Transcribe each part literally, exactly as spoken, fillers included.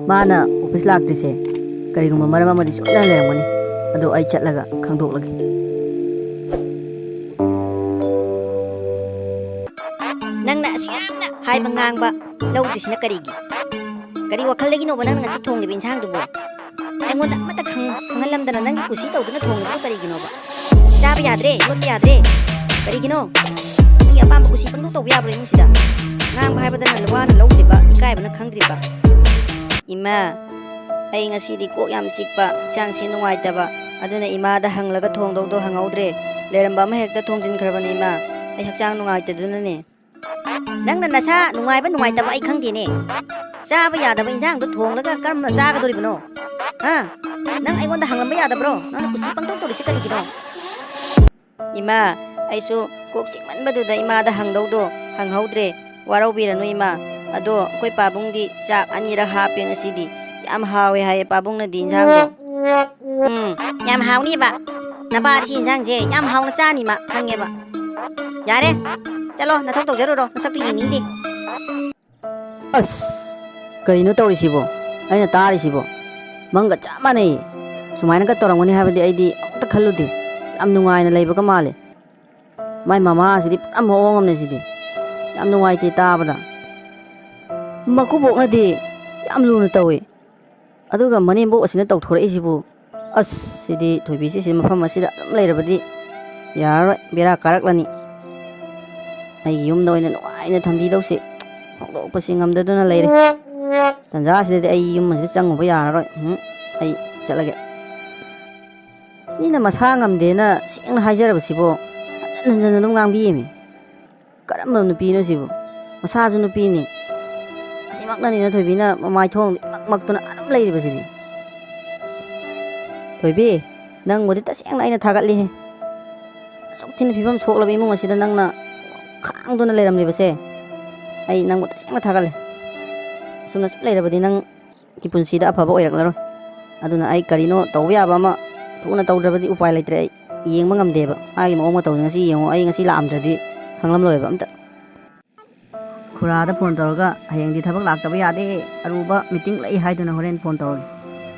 ꯃꯥꯅ ꯑꯣꯐꯤꯁ ꯂꯥꯛꯇ꯭ꯔꯤꯁꯦ ꯀꯔꯤꯒꯨꯝꯕ ꯃꯔꯝ ꯑꯃꯗꯤ ꯁꯣꯏꯗꯅ ꯂꯩꯔꯝꯒꯅꯤ꯫ ꯑꯗꯣ ꯑꯩ ꯆꯠꯂꯒ ꯈꯪꯗꯣꯛꯂꯒꯦ꯫ ꯅꯪꯅ ꯑꯁꯨꯛ ꯌꯥꯝꯅ ꯍꯥꯏꯕ ꯉꯥꯡꯕ ꯂꯧꯗ꯭ꯔꯤꯁꯤꯅ ꯀꯔꯤꯒꯤ? ꯀꯔꯤ ꯋꯥꯈꯜꯗꯒꯤꯅꯣꯕ ꯅꯪꯅ ꯉꯁꯤ ꯊꯣꯡꯂꯤꯕ ꯏꯟꯁꯥꯡꯗꯨꯕꯨ? ꯑꯩꯉꯣꯟꯗ ꯑꯃꯠꯇ ꯈꯪ-, ꯈꯪꯍꯜꯂꯝꯗꯅ ꯅꯪꯒꯤ ꯀꯨꯁꯤ ꯇꯧꯗꯨꯅ ꯊꯣꯡꯂꯤꯕꯗꯨ ꯀꯔꯤꯒꯤꯅꯣꯕ? ꯆꯥꯕ ꯌꯥꯗ꯭ꯔꯦ, ꯌꯣꯠꯄ ꯌꯥꯗ꯭ꯔꯦ꯫ ꯀꯔꯤꯒꯤꯅꯣ? ꯅꯪꯒꯤ ꯑꯄꯥꯝꯕ ꯀꯨꯁꯤ ꯄꯪꯇꯧ ꯇꯧꯕ ꯌꯥꯕ꯭ꯔꯣ ꯏꯃꯨꯡꯁꯤꯗ? ꯉꯥꯡꯕ ꯍꯥꯏꯕꯗꯅ ꯋꯥꯅ ꯂꯧꯗ꯭ꯔꯤꯕ, ꯏꯀꯥꯏꯕꯅ ꯈꯪꯗ꯭ꯔꯤꯕ꯫ ꯏꯃꯥ, ꯑꯩ ꯉꯁꯤꯗꯤ ꯀꯣꯛ ꯌꯥꯝ ꯆꯤꯛꯄ, ꯍꯛꯆꯥꯡꯁꯤ ꯅꯨꯡꯉꯥꯏꯇꯕ, ꯑꯗꯨꯅ ꯏꯃꯥꯗ ꯍꯪꯂꯒ ꯊꯣꯡꯗꯧꯗꯣ ꯍꯪꯍꯧꯗ꯭ꯔꯦ꯫ ꯂꯩꯔꯝꯕ ꯑꯃ ꯍꯦꯛꯇ ꯊꯣꯡꯖꯤꯟꯈ꯭ꯔꯕꯅꯦ ꯏꯃꯥ꯫ ꯑꯩ ꯍꯛꯆꯥꯡ ꯅꯨꯡꯉꯥꯏꯇꯗꯨꯅꯅꯦ꯫ ꯅꯪꯅ ꯅꯁꯥ ꯅꯨꯡꯉꯥꯏꯕ ꯅꯨꯡꯉꯥꯏꯇꯕ ꯑꯩ ꯈꯪꯗꯦꯅꯦ꯫ ꯆꯥꯕ ꯌꯥꯗꯕ ꯏꯟꯁꯥꯡꯗꯣ ꯊꯣꯡꯂꯒ ꯀꯔꯝꯅ ꯆꯥꯒꯗꯣꯔꯤꯕꯅꯣ? ꯍꯥ? ꯅꯪ ꯑꯩꯉꯣꯟꯗ ꯍꯪꯂꯝꯕ ꯌꯥꯗꯕ꯭ꯔꯣ? ꯅꯪꯅ ꯀꯨꯁꯤ ꯄꯪꯇꯧ ꯇꯧꯔꯤꯁꯤ ꯀꯔꯤꯒꯤꯅꯣ? ꯏꯃꯥ, ꯑꯩꯁꯨ ꯀꯣꯛ ꯆꯤꯛꯃꯟꯕꯗꯨꯗ ꯏꯃꯥꯗ ꯍꯪꯗꯧꯗꯣ ꯍꯪꯍꯧꯗ꯭ꯔꯦ꯫ ꯋꯥꯔꯧꯕꯤꯔꯅꯨ ꯏꯃꯥ꯫ ꯑꯗꯣ ꯑꯩꯈꯣꯏ ꯄꯥꯕꯨꯡꯗꯤ ꯆꯥꯛ ꯑꯅꯤꯔꯛ ꯍꯥꯞꯄꯦ ꯉꯁꯤꯗꯤ꯫ ꯌꯥꯝ ꯍꯥꯎꯋꯦ ꯍꯥꯏꯌꯦ ꯄꯥꯕꯨꯡꯅꯗꯤ ꯏꯟꯁꯥꯡꯗꯣ꯫ ꯎꯝ, ꯌꯥꯝ ꯍꯥꯎꯅꯤꯕ꯫ ꯅꯄꯥꯗꯤ ꯁꯤ ꯏꯟꯁꯥꯡꯁꯦ ꯌꯥꯝ ꯍꯥꯎꯅ ꯆꯥꯅꯤ ꯃꯥ ꯈꯪꯉꯦꯕ꯫ ꯌꯥꯔꯦ, ꯆꯠꯂꯣ ꯅꯊꯧ ꯇꯧꯖꯔꯨꯔꯣ, ꯅꯁꯛꯇꯨ ꯌꯦꯡꯅꯤꯡꯗꯦ꯫ ꯑꯁ, ꯀꯔꯤꯅꯣ ꯇꯧꯔꯤꯁꯤꯕꯣ? ꯑꯩꯅ ꯇꯥꯔꯤꯁꯤꯕꯣ ꯃꯪꯒ ꯆꯞ ꯃꯥꯟꯅꯩ꯫ ꯁꯨꯃꯥꯏꯅꯒ ꯇꯧꯔꯝꯒꯅꯤ ꯍꯥꯏꯕꯗꯤ ꯑꯩꯗꯤ ꯑꯃꯨꯛꯇ ꯈꯜꯂꯨꯗꯦ꯫ ꯌꯥꯝ ꯅꯨꯡꯉꯥꯏꯅ ꯂꯩꯕꯒ ꯃꯥꯜꯂꯦ꯫ ꯃꯥꯏ ꯃꯃꯥꯁꯤꯗꯤ ꯄꯨꯔꯥ ꯃꯑꯣꯡ ꯑꯃꯅꯦ ꯁꯤꯗꯤ꯫ ꯌꯥꯝ ꯅꯨꯡꯉꯥꯏꯇꯦ ꯇꯥꯕꯗ꯫ ꯃꯀꯨꯕꯣꯛꯅꯗꯤ ꯌꯥꯝ ꯂꯨꯅ ꯇꯧꯏ꯫ ꯑꯗꯨꯒ ꯃꯅꯦꯝꯕꯣꯛ ꯑꯁꯤꯅ ꯇꯧꯊꯣꯔꯛꯏꯁꯤꯕꯨ? ꯑꯁ, ꯁꯤꯗꯤ ꯊꯣꯏꯕꯤꯁꯤ ꯁꯤ ꯃꯐꯝ ꯑꯁꯤꯗ ꯑꯗꯨꯝ ꯂꯩꯔꯕꯗꯤ ꯌꯥꯔꯔꯣꯏ, ꯕꯦꯔꯥ ꯀꯥꯔꯛꯂꯅꯤ꯫ ꯑꯩꯒꯤ ꯌꯨꯝꯗ ꯑꯣꯏꯅ ꯅꯨꯡꯉꯥꯏꯅ ꯊꯝꯕꯤꯗꯧꯁꯤ ꯐꯣꯡꯗꯣꯛꯄꯁꯤ ꯉꯝꯗꯗꯨꯅ ꯂꯩꯔꯦ꯫ ꯇꯟꯖꯥꯁꯤꯗꯗꯤ ꯑꯩ ꯌꯨꯝ ꯑꯁꯤꯗ ꯆꯪꯉꯨꯕ ꯌꯥꯔꯔꯣꯏ꯫ ꯎꯝ, ꯑꯩ ꯆꯠꯂꯒꯦ꯫ ꯃꯤꯅ ꯃꯁꯥ ꯉꯝꯗꯦꯅ ꯁꯦꯡꯅ ꯍꯥꯏꯖꯔꯕꯁꯤꯕꯣ ꯍꯟꯖꯟ ꯍꯟꯖꯟꯅ ꯑꯗꯨꯝ ꯉꯥꯡꯕꯤꯌꯦꯃꯤ꯫ ꯀꯔꯝꯕ ꯅꯨꯄꯤꯅꯣ ꯁꯤꯕꯨ? ꯃꯁꯥꯁꯨ ꯅꯨꯄꯤꯅꯤ꯫ ꯑꯁꯤꯃꯛꯅꯅꯤꯅ ꯊꯣꯏꯕꯤꯅ ꯃꯃꯥꯏ ꯊꯣꯡꯗ ꯏꯃꯛ ꯃꯛꯇꯨꯅ ꯑꯗꯨꯝ ꯂꯩꯔꯤꯕꯁꯤꯗꯤ꯫ ꯊꯣꯏꯕꯤ, ꯅꯪꯕꯨꯗꯤ ꯇꯁꯦꯡꯅ ꯑꯩꯅ ꯊꯥꯒꯠꯂꯤꯍꯦ꯫ ꯑꯁꯨꯛ ꯊꯤꯅ ꯐꯤꯕꯝ ꯁꯣꯛꯂꯕ ꯏꯃꯨꯡ ꯑꯁꯤꯗ ꯅꯪꯅ ꯈꯥꯡꯗꯨꯅ ꯂꯩꯔꯝꯂꯤꯕꯁꯦ, ꯑꯩ ꯅꯪꯕꯨ ꯇꯁꯦꯡꯅ ꯊꯥꯒꯠꯂꯦ꯫ ꯑꯁꯨꯝꯅ ꯁꯨꯝ ꯂꯩꯔꯕꯗꯤ ꯅꯪꯒꯤ ꯄꯨꯟꯁꯤꯗ ꯑꯐꯕ ꯑꯣꯏꯔꯛꯂꯔꯣꯏ꯫ ꯑꯗꯨꯅ ꯑꯩ ꯀꯔꯤꯅꯣ ꯇꯧꯕ ꯌꯥꯕ ꯑꯃ ꯊꯨꯅ ꯇꯧꯗ꯭ꯔꯕꯗꯤ ꯎꯄꯥꯏ ꯂꯩꯇ꯭ꯔꯦ꯫ ꯑꯩ ꯌꯦꯡꯕ ꯉꯝꯗꯦꯕ ꯃꯥꯒꯤ ꯃꯑꯣꯡ ꯃꯇꯧꯁꯦ꯫ ꯉꯁꯤ ꯌꯦꯡꯉꯣ, ꯑꯩ ꯉꯁꯤ ꯂꯥꯛꯑꯝꯗ꯭ꯔꯗꯤ ꯈꯪꯂꯝꯂꯣꯏꯕ ꯑꯝꯇ꯫ ꯈꯨꯔꯥꯗ ꯐꯣꯟ ꯇꯧꯔꯒ, "ꯍꯌꯦꯡꯗꯤ ꯊꯕꯛ ꯂꯥꯛꯇꯕ ꯌꯥꯗꯦ, ꯑꯔꯨꯕ ꯃꯤꯇꯤꯡ ꯂꯩ" ꯍꯥꯏꯗꯨꯅ ꯍꯣꯔꯦꯟ ꯐꯣꯟ ꯇꯧꯔꯒꯦ꯫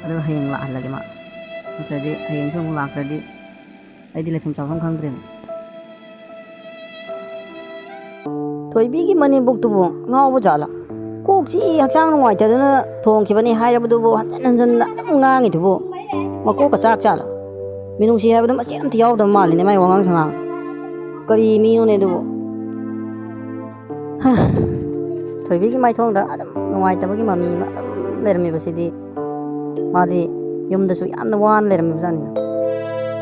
ꯑꯗꯨꯒ ꯍꯌꯦꯡ ꯂꯥꯛꯍꯜꯂꯒꯦ ꯃꯥ꯫ ꯅꯠꯇ꯭ꯔꯗꯤ ꯍꯌꯦꯡꯁꯨ ꯑꯃꯨꯛ ꯂꯥꯛꯇ꯭ꯔꯗꯤ ꯑꯩꯗꯤ ꯂꯩꯐꯝ ꯆꯥꯐꯝ ꯈꯪꯗ꯭ꯔꯦꯕ꯫ ꯊꯣꯏꯕꯤꯒꯤ ꯃꯅꯦꯝꯕꯣꯛꯇꯨꯕꯨ ꯉꯥꯎꯕ ꯖꯥꯠꯂꯣ? ꯀꯣꯛ ꯆꯤꯛꯏ, ꯍꯛꯆꯥꯡ ꯅꯨꯡꯉꯥꯏꯇꯗꯅ ꯊꯣꯡꯈꯤꯕꯅꯤ ꯍꯥꯏꯔꯕꯗꯨꯕꯨ ꯍꯟꯖꯟ ꯍꯟꯖꯟꯅ ꯑꯗꯨꯝ ꯉꯥꯡꯉꯤꯗꯨꯕꯨ ꯃꯀꯣꯛꯀ ꯆꯥꯛ ꯆꯥꯠꯂꯣ? ꯃꯤꯅꯨꯡꯁꯤ ꯍꯥꯏꯕꯗꯣ ꯃꯆꯦꯠ ꯑꯝꯇ ꯌꯥꯎꯗꯕ ꯃꯥꯜꯂꯤꯅꯦ ꯃꯥꯏ ꯋꯥꯉꯥꯡ ꯁꯉꯥꯡ꯫ ꯀꯔꯤ ꯃꯤꯅꯣꯅꯦ ꯑꯗꯨꯕꯨ? ꯍꯥ, ꯊꯣꯏꯕꯤꯒꯤ ꯃꯥꯏꯊꯣꯡꯗ ꯑꯗꯨꯝ ꯅꯨꯡꯉꯥꯏꯇꯕꯒꯤ ꯃꯃꯤ ꯑꯃ ꯑꯗꯨꯝ ꯂꯩꯔꯝꯃꯤꯕꯁꯤꯗꯤ, ꯃꯥꯗꯤ ꯌꯨꯝꯗꯁꯨ ꯌꯥꯝꯅ ꯋꯥꯅ ꯂꯩꯔꯝꯃꯤꯕꯖꯥꯠꯅꯤꯅ꯫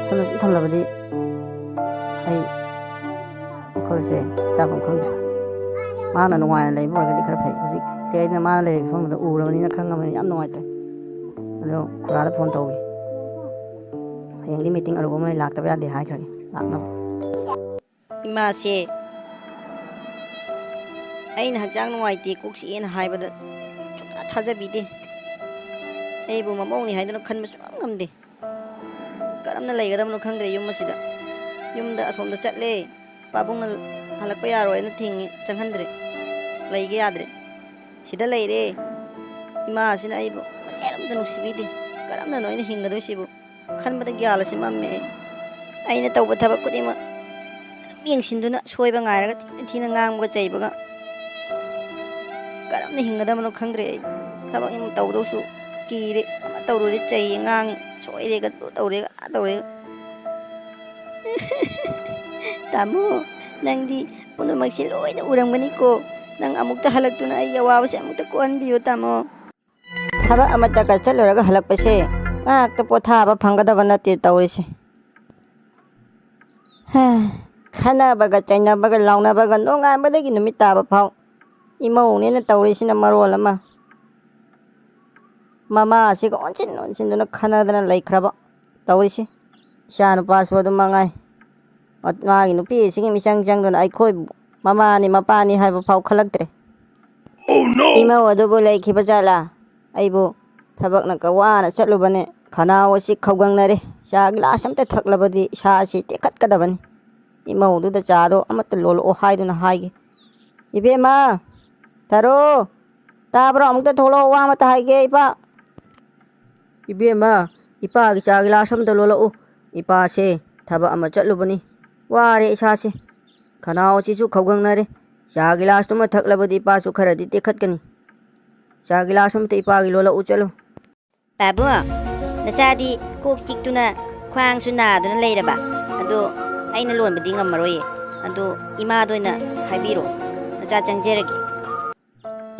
ꯑꯁꯣꯝꯗ ꯁꯨꯝ ꯊꯝꯂꯕꯗꯤ ꯑꯩ ꯋꯥꯈꯜꯁꯦ ꯇꯥꯐꯝ ꯈꯪꯗ꯭ꯔꯦ꯫ ꯃꯥꯅ ꯅꯨꯡꯉꯥꯏꯅ ꯂꯩꯕ ꯑꯣꯏꯔꯒꯗꯤ ꯈꯔ ꯐꯩ꯫ ꯍꯧꯖꯤꯛꯇꯤ ꯑꯩꯅ ꯃꯥꯅ ꯂꯩꯔꯤꯕ ꯐꯤꯕꯝꯗꯣ ꯎꯔꯕꯅꯤꯅ ꯈꯪꯉꯕꯅꯤꯅ ꯌꯥꯝ ꯅꯨꯡꯉꯥꯏꯇ꯭ꯔꯦ꯫ ꯑꯗꯣ ꯈꯨꯔꯥꯗ ꯐꯣꯟ ꯇꯧꯒꯦ꯫ ꯍꯌꯦꯡꯗꯤ ꯃꯤꯇꯤꯡ ꯑꯔꯨꯕ ꯑꯃ ꯂꯩ, ꯂꯥꯛꯇꯕ ꯌꯥꯗꯦ ꯍꯥꯏꯈ꯭ꯔꯒꯦ, ꯂꯥꯛꯅꯕ꯫ ꯏꯃꯥꯁꯦ ꯑꯩꯅ ꯍꯛꯆꯥꯡ ꯅꯨꯡꯉꯥꯏꯇꯦ, ꯀꯣꯛ ꯆꯤꯛꯑꯦꯅ ꯍꯥꯏꯕꯗ ꯁꯨꯡꯊꯥ ꯊꯥꯖꯕꯤꯗꯦ꯫ ꯑꯩꯕꯨ ꯃꯃꯧꯅꯤ ꯍꯥꯏꯗꯨꯅ ꯈꯟꯕ ꯁꯨꯡꯉꯝ ꯉꯝꯗꯦ꯫ ꯀꯔꯝꯅ ꯂꯩꯒꯗꯕꯅꯣ ꯈꯪꯗ꯭ꯔꯦ ꯌꯨꯝ ꯑꯁꯤꯗ꯫ ꯌꯨꯝꯗ ꯑꯁꯣꯝꯗ ꯆꯠꯂꯦ, ꯄꯥꯕꯨꯡꯅ ꯍꯜꯂꯛꯄ ꯌꯥꯔꯣꯏꯅ ꯊꯤꯡꯉꯦ, ꯆꯪꯍꯟꯗ꯭ꯔꯦ, ꯂꯩꯒꯦ ꯌꯥꯗ꯭ꯔꯦ꯫ ꯁꯤꯗ ꯂꯩꯔꯦ꯫ ꯏꯃꯥ ꯑꯁꯤꯅ ꯑꯩꯕꯨ ꯃꯆꯦꯠ ꯑꯝꯇ ꯅꯨꯡꯁꯤꯕꯤꯗꯦ꯫ ꯀꯔꯝꯅꯅꯣ ꯑꯩꯅ ꯍꯤꯡꯒꯗꯣꯏꯁꯤꯕꯨ? ꯈꯟꯕꯗ ꯒ꯭ꯌꯥꯟ ꯑꯁꯤ ꯃꯝꯃꯦ꯫ ꯑꯩꯅ ꯇꯧꯕ ꯊꯕꯛ ꯈꯨꯗꯤꯡꯃꯛ ꯑꯗꯨꯝ ꯌꯦꯡꯁꯤꯟꯗꯨꯅ, ꯁꯣꯏꯕ ꯉꯥꯏꯔꯒ ꯊꯤꯅ ꯊꯤꯅ ꯉꯥꯡꯕꯒ ꯆꯩꯕꯒ꯫ ꯀꯔꯝꯅ ꯍꯤꯡꯒꯗꯕꯅꯣ ꯈꯪꯗ꯭ꯔꯦ ꯑꯩ꯫ ꯊꯕꯛ ꯑꯃ ꯇꯧꯗꯧꯁꯨ ꯀꯤꯔꯦ꯫ ꯑꯃ ꯇꯧꯔꯨꯔꯦ ꯆꯩꯌꯦ, ꯉꯥꯡꯉꯦ, ꯁꯣꯏꯔꯦꯒ, ꯑꯗꯨ ꯇꯧꯔꯦꯒ, ꯑꯗꯥ ꯇꯧꯔꯦꯒ꯫ ꯇꯥꯃꯣ, ꯅꯪꯗꯤ ꯄꯨꯝꯅꯃꯛꯁꯦ ꯂꯣꯏꯅ ꯎꯔꯝꯒꯅꯤꯀꯣ꯫ ꯅꯪ ꯑꯃꯨꯛꯇ ꯍꯜꯂꯛꯇꯨꯅ ꯑꯩꯒꯤ ꯑꯋꯥꯕꯁꯦ ꯑꯃꯨꯛꯇ ꯀꯣꯛꯍꯟꯕꯤꯌꯨ, ꯇꯥꯃꯣ꯫ ꯊꯕꯛ ꯑꯃꯠꯇꯒ ꯆꯠꯂꯨꯔꯒ ꯍꯜꯂꯛꯄꯁꯦ ꯉꯥꯏꯍꯥꯛꯇ ꯄꯣꯊꯥꯕ ꯐꯪꯒꯗꯕ ꯅꯠꯇꯦ ꯇꯧꯔꯤꯁꯦ꯫ ꯍꯦ, ꯈꯠꯅꯕꯒ ꯆꯩꯅꯕꯒ ꯂꯥꯎꯅꯕꯒ ꯅꯣꯡꯉꯥꯟꯕꯗꯒꯤ ꯅꯨꯃꯤꯠ ꯇꯥꯕ ꯐꯥꯎ꯫ ꯏꯃꯧꯅꯦꯅ ꯇꯧꯔꯤꯁꯤꯅ ꯃꯔꯣꯜ ꯑꯃ꯫ ꯃꯃꯥ ꯑꯁꯤꯒ ꯑꯣꯟꯁꯤꯟ ꯑꯣꯟꯁꯤꯟꯗꯨꯅ ꯈꯠꯅꯗꯅ ꯂꯩꯈ꯭ꯔꯕ ꯇꯧꯔꯤꯁꯤ꯫ ꯏꯆꯥ ꯅꯨꯄꯥꯁꯨ ꯑꯗꯨꯝ ꯃꯉꯥꯏ꯫ ꯃꯥꯒꯤ ꯅꯨꯄꯤ ꯑꯁꯤꯒꯤ ꯃꯤꯆꯪ ꯆꯪꯗꯨꯅ ꯑꯩꯈꯣꯏꯕꯨ ꯃꯃꯥꯅꯤ ꯃꯄꯥꯅꯤ ꯍꯥꯏꯕ ꯐꯥꯎ ꯈꯜꯂꯛꯇ꯭ꯔꯦ꯫ Oh, no! ꯏꯃꯧ ꯑꯗꯨꯕꯨ ꯂꯩꯈꯤꯕ ꯖꯥꯠꯂꯥ? ꯑꯩꯕꯨ ꯊꯕꯛꯅ ꯀꯋꯥꯅ ꯆꯠꯂꯨꯕꯅꯦ꯫ ꯈꯅꯥꯎ ꯑꯁꯤ ꯈꯧꯒꯪꯅꯔꯦ꯫ ꯆꯥ ꯒꯤꯂꯥꯁ ꯑꯝꯇ ꯊꯛꯂꯕꯗꯤ ꯏꯁꯥ ꯑꯁꯤ ꯇꯦꯛꯈꯠꯀꯗꯕꯅꯤ꯫ ꯏꯃꯧꯗꯨꯗ ꯆꯥꯗꯣ ꯑꯃꯠꯇ ꯂꯣꯜꯂꯛꯑꯣ ꯍꯥꯏꯗꯨꯅ ꯍꯥꯏꯒꯦ꯫ ꯏꯕꯦꯝꯃ, ꯊꯔꯣ, ꯇꯥꯕ꯭ꯔꯣ? ꯑꯃꯨꯛꯇ ꯊꯣꯛꯂꯛꯑꯣ, ꯋꯥ ꯑꯃꯇ ꯍꯥꯏꯒꯦ ꯏꯄꯥ꯫ ꯏꯕꯦꯝꯃ, ꯏꯄꯥꯒꯤ ꯆꯥ ꯒꯤꯂꯥꯁ ꯑꯃꯇ ꯂꯣꯜꯂꯛꯎ꯫ ꯏꯄꯥꯁꯦ ꯊꯕꯛ ꯑꯃ ꯆꯠꯂꯨꯕꯅꯤ꯫ ꯋꯥꯔꯦ ꯏꯁꯥꯁꯦ꯫ ꯈꯅꯥꯎ ꯑꯁꯤꯁꯨ ꯈꯧꯒꯪꯅꯔꯦ꯫ ꯆꯥ ꯒꯤꯂꯥꯁꯇꯨꯃ ꯊꯛꯂꯕꯗꯤ ꯏꯄꯥꯁꯨ ꯈꯔꯗꯤ ꯇꯦꯛꯈꯠꯀꯅꯤ꯫ ꯆꯥ ꯒꯤꯂꯥꯁ ꯑꯃꯇ ꯏꯄꯥꯒꯤ ꯂꯣꯜꯂꯛꯎ ꯆꯠꯂꯨ꯫ ꯄꯥꯕꯨꯡ, ꯅꯆꯥꯗꯤ ꯀꯣꯛ ꯆꯤꯛꯇꯨꯅ ꯈ꯭ꯋꯥꯡꯁꯨ ꯅꯥꯗꯨꯅ ꯂꯩꯔꯕ? ꯑꯗꯣ ꯑꯩꯅ ꯂꯣꯟꯕꯗꯤ ꯉꯝꯃꯔꯣꯏꯌꯦ꯫ ꯑꯗꯣ ꯏꯃꯥꯗ ꯑꯣꯏꯅ ꯍꯥꯏꯕꯤꯔꯣ, ꯅꯆꯥ ꯆꯪꯖꯔꯒꯦ꯫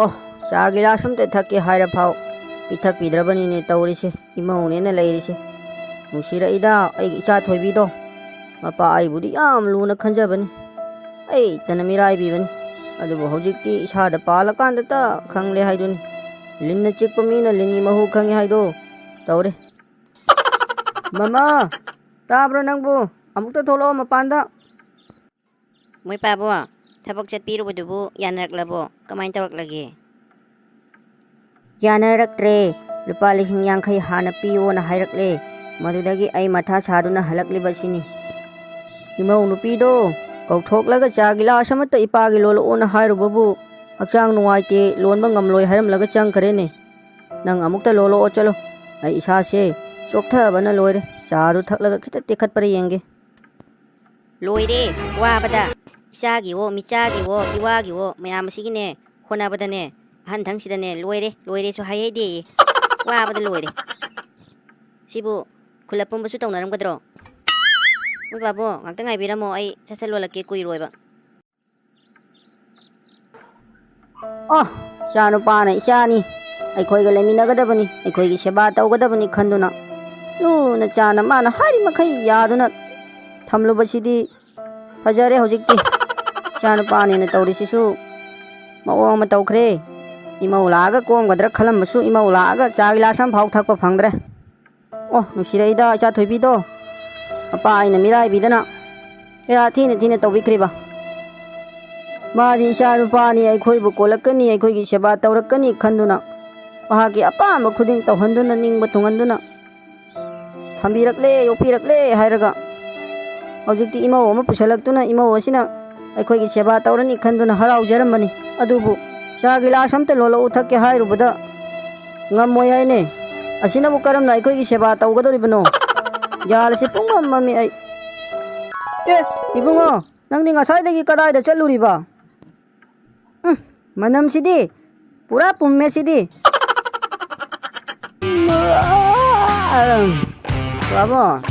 ꯑꯣ, ꯆꯥ ꯒꯤꯂꯥꯁ ꯑꯝꯇ ꯊꯛꯀꯦ ꯍꯥꯏꯔ ꯐꯥꯎ ꯄꯤꯊꯛꯄꯤꯗ꯭ꯔꯕꯅꯤꯅꯦ ꯇꯧꯔꯤꯁꯦ, ꯏꯃꯧꯅꯦꯅ ꯂꯩꯔꯤꯁꯦ꯫ ꯅꯨꯡꯁꯤꯔꯛꯏꯗ ꯑꯩꯒꯤ ꯏꯆꯥ ꯊꯣꯏꯕꯤꯗꯣ꯫ ꯃꯄꯥ ꯑꯩꯕꯨꯗꯤ ꯌꯥꯝ ꯂꯨꯅ ꯈꯟꯖꯕꯅꯤ, ꯑꯩꯇꯅ ꯃꯤꯔꯥꯏꯕꯤꯕꯅꯤ꯫ ꯑꯗꯨꯕꯨ ꯍꯧꯖꯤꯛꯇꯤ ꯏꯁꯥꯗ ꯄꯥꯜꯂꯀꯥꯟꯗꯇ ꯈꯪꯂꯦ ꯍꯥꯏꯗꯨꯅꯤ꯫ ꯂꯤꯟꯅ ꯆꯤꯛꯄ ꯃꯤꯅ ꯂꯤꯟꯒꯤ ꯃꯍꯨ ꯈꯪꯉꯤ ꯍꯥꯏꯗꯣ ꯇꯧꯔꯦ꯫ ꯃꯃꯥ, ꯇꯥꯕ꯭ꯔꯣ ꯅꯪꯕꯨ? ꯑꯃꯨꯛꯇ ꯊꯣꯛꯂꯛꯑꯣ ꯃꯄꯥꯟꯗ꯫ ꯃꯣꯏ ꯄꯥꯕꯣ, ꯊꯕꯛ ꯆꯠꯄꯤꯔꯨꯕꯗꯨꯕꯨ ꯌꯥꯅꯔꯛꯂꯕꯣ? ꯀꯃꯥꯏꯅ ꯇꯧꯔꯛꯂꯒꯦ? ꯌꯥꯅꯔꯛꯇ꯭ꯔꯦ꯫ ꯂꯨꯄꯥ ꯂꯤꯁꯤꯡ ꯌꯥꯡꯈꯩ ꯍꯥꯟꯅ ꯄꯤꯌꯣꯅ ꯍꯥꯏꯔꯛꯂꯦ꯫ ꯃꯗꯨꯗꯒꯤ ꯑꯩ ꯃꯊꯥ ꯁꯥꯗꯨꯅ ꯍꯜꯂꯛꯂꯤꯕꯁꯤꯅꯤ꯫ ꯏꯃꯧ ꯅꯨꯄꯤꯗꯣ ꯀꯧꯊꯣꯛꯂꯒ ꯆꯥ ꯒꯤꯂꯥꯁ ꯑꯃꯠꯇ ꯏꯄꯥꯒꯤ ꯂꯣꯜꯂꯛꯑꯣꯅ ꯍꯥꯏꯔꯨꯕꯕꯨ, ꯍꯛꯆꯥꯡ ꯅꯨꯡꯉꯥꯏꯇꯦ, ꯂꯣꯟꯕ ꯉꯝꯂꯣꯏ ꯍꯥꯏꯔꯝꯂꯒ ꯆꯪꯈ꯭ꯔꯦꯅꯦ꯫ ꯅꯪ ꯑꯃꯨꯛꯇ ꯂꯣꯜꯂꯛꯑꯣ ꯆꯠꯂꯣ꯫ ꯑꯩ ꯏꯁꯥꯁꯦ ꯆꯣꯛꯊꯕꯅ ꯂꯣꯏꯔꯦ꯫ ꯆꯥꯗꯨ ꯊꯛꯂꯒ ꯈꯤꯇ ꯇꯦꯛꯈꯠꯄ꯭ꯔꯥ ꯌꯦꯡꯒꯦ꯫ ꯂꯣꯏꯔꯦ ꯋꯥꯕꯗ꯫ ꯏꯆꯥꯒꯤꯋꯣ, ꯃꯤꯆꯥꯒꯤꯋꯣ, ꯏꯋꯥꯒꯤꯋꯣ, ꯃꯌꯥꯝ ꯑꯁꯤꯒꯤꯅꯦ ꯍꯣꯠꯅꯕꯗꯅꯦ, ꯑꯍꯟꯊꯪꯁꯤꯗꯅꯦ, ꯂꯣꯏꯔꯦ, ꯂꯣꯏꯔꯦꯁꯨ ꯍꯥꯏꯍꯩꯗꯦꯌꯦ꯫ ꯋꯥꯕꯗ ꯂꯣꯏꯔꯦ꯫ ꯁꯤꯕꯨ ꯈꯨꯜ ꯑꯄꯨꯝꯕꯁꯨ ꯇꯧꯅꯔꯝꯒꯗ꯭ꯔꯣ? ꯃꯣꯏ ꯕꯥꯕꯣ, ꯉꯥꯛꯇ ꯉꯥꯏꯕꯤꯔꯝꯃꯣ, ꯑꯩ ꯁꯠ ꯁꯠ ꯂꯣꯜꯂꯛꯀꯦ, ꯀꯨꯏꯔꯣꯏꯕ꯫ ꯑꯣ, ꯏꯆꯥ ꯅꯨꯄꯥꯅ ꯏꯆꯥꯅꯤ, ꯑꯩꯈꯣꯏꯒ ꯂꯩꯃꯤꯟꯅꯒꯗꯕꯅꯤ, ꯑꯩꯈꯣꯏꯒꯤ ꯁꯦꯕꯥ ꯇꯧꯒꯗꯕꯅꯤ ꯈꯟꯗꯨꯅ ꯂꯨꯅ ꯆꯥꯅ ꯃꯥꯅ ꯍꯥꯏꯔꯤ ꯃꯈꯩ ꯌꯥꯗꯨꯅ ꯊꯝꯂꯨꯕꯁꯤꯗꯤ ꯐꯖꯔꯦ꯫ ꯍꯧꯖꯤꯛꯇꯤ ꯏꯆꯥ ꯅꯨꯄꯥꯅꯦꯅ ꯇꯧꯔꯤꯁꯤꯁꯨ ꯃꯑꯣꯡ ꯑꯃ ꯇꯧꯈ꯭ꯔꯦ꯫ ꯏꯃꯧ ꯂꯥꯛꯑꯒ ꯀꯣꯝꯒꯗ꯭ꯔꯥ ꯈꯜꯂꯝꯕꯁꯨ ꯏꯃꯧ ꯂꯥꯛꯑꯒ ꯆꯥ ꯒꯤꯂꯥꯁ ꯑꯃ ꯐꯥꯎ ꯊꯛꯄ ꯐꯪꯗ꯭ꯔꯦ꯫ ꯑꯣ, ꯅꯨꯡꯁꯤꯔꯛꯏꯗ ꯏꯆꯥ ꯊꯣꯏꯕꯤꯗꯣ꯫ ꯃꯄꯥ ꯑꯩꯅ ꯃꯤꯔꯥꯏꯕꯤꯗꯅ ꯀꯌꯥ ꯊꯤꯅ ꯊꯤꯅ ꯇꯧꯕꯤꯈ꯭ꯔꯤꯕ꯫ ꯃꯥꯗꯤ ꯏꯆꯥ ꯅꯨꯄꯥꯅꯤ, ꯑꯩꯈꯣꯏꯕꯨ ꯀꯣꯜꯂꯛꯀꯅꯤ, ꯑꯩꯈꯣꯏꯒꯤ ꯁꯦꯕꯥ ꯇꯧꯔꯛꯀꯅꯤ ꯈꯟꯗꯨꯅ ꯃꯍꯥꯛꯀꯤ ꯑꯄꯥꯝꯕ ꯈꯨꯗꯤꯡ ꯇꯧꯍꯟꯗꯨꯅ, ꯅꯤꯡꯕ ꯊꯨꯡꯍꯟꯗꯨꯅ ꯊꯝꯕꯤꯔꯛꯂꯦ, ꯌꯣꯛꯄꯤꯔꯛꯂꯦ ꯍꯥꯏꯔꯒ ꯍꯧꯖꯤꯛꯇꯤ ꯏꯃꯧ ꯑꯃ ꯄꯨꯁꯜꯂꯛꯇꯨꯅ ꯏꯃꯧ ꯑꯁꯤꯅ ꯑꯩꯈꯣꯏꯒꯤ ꯁꯦꯕꯥ ꯇꯧꯔꯅꯤ ꯈꯟꯗꯨꯅ ꯍꯔꯥꯎꯖꯔꯝꯕꯅꯤ꯫ ꯑꯗꯨꯕꯨ ꯆꯥ ꯒꯤꯂꯥꯁ ꯑꯝꯇ ꯂꯣꯜꯂꯛꯎ ꯊꯛꯀꯦ ꯍꯥꯏꯔꯨꯕꯗ ꯉꯝꯃꯣꯏ ꯍꯥꯏꯅꯦ꯫ ꯑꯁꯤꯅꯕꯨ ꯀꯔꯝꯅ ꯑꯩꯈꯣꯏꯒꯤ ꯁꯦꯕꯥ ꯇꯧꯒꯗꯧꯔꯤꯕꯅꯣ? ꯒ꯭ꯌꯥꯟ ꯑꯁꯤ ꯄꯨꯡꯃꯝ ꯃꯝꯃꯤ ꯑꯩ꯫ ꯑꯦ, ꯏꯕꯨꯡꯉꯣ, ꯅꯪꯗꯤ ꯉꯁꯥꯏꯗꯒꯤ ꯀꯗꯥꯏꯗ ꯆꯠꯂꯨꯔꯤꯕ? ꯎꯝ, ꯃꯅꯝꯁꯤꯗꯤ ꯄꯨꯔꯥ ꯄꯨꯝꯃꯦ ꯁꯤꯗꯤ꯫ ꯄꯥꯕꯨꯡ,